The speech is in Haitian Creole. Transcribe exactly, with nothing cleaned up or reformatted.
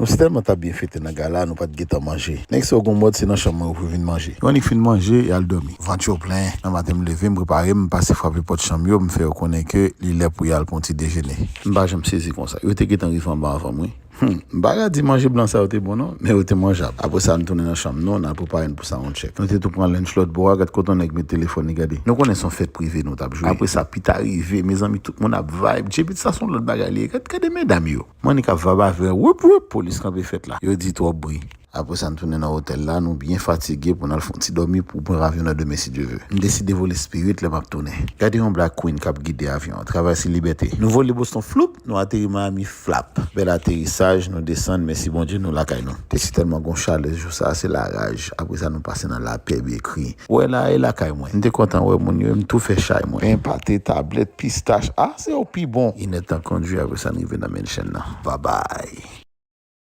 Nou tèlman t ap byen fete nan gala, nou pa t gentan manje. Nèg sa yo gon mòd se nan chanm mwen yo pou yo vin manje. Yo annik fin manje, y al dòmi. Vant yo plen, nan maten m leve, m prepare, m pase frape pòt chanm yo, m fè yo konnen ke li lè pou y al pran ti dejene. M pa janm sezi konsa. Yo te gentan rive anba anvan m, wi. Hmm, m pa ka di manje blan sa yo te bon non, men yo te manjab. Apre sa, nou tounen nan chanm nou, n al prepare n pou sound check. Nou te tou pran lunch lòt bò a, gad kote yon nèg met telefòn li gade. Nou konnen se yon fèt prive nou t ap jwe. Apre sa, pita rive, mezanmi, tout moun ap vibe. Djebit sa se yon lòt bagay li ye. Gad, gade medam yo. Mwen annik ap vibe avè, woup, woup, polis kanpe fèt la. Yo di twòp bri. Apre sa, n tounen nan otèl la, nou byen fatige pou n al fè yon ti dòmi pou pran avyon nan demen, si Dye ve. M deside vole spirit lè m ap tounen. Gade yon black queen k ap gide avyon an, travèse libète. Nou vole Boston, floup, nou ateri Miami, flap. Bèl aterisaj, nou desann, mèsi Bondye, nou lakay nou. Te si tèlman gon chalè jou sa, se laraj. Apre sa, nou pase nan lapè, bekri. Wè la, e lakay mwen. M te kontan wè moun yo, m tou fè chay mwen. Pen, pate, tablèt, pistach, a, se yo pi bon. Inèdtan kondui, apre sa, n rive nan mansion nan. Babay.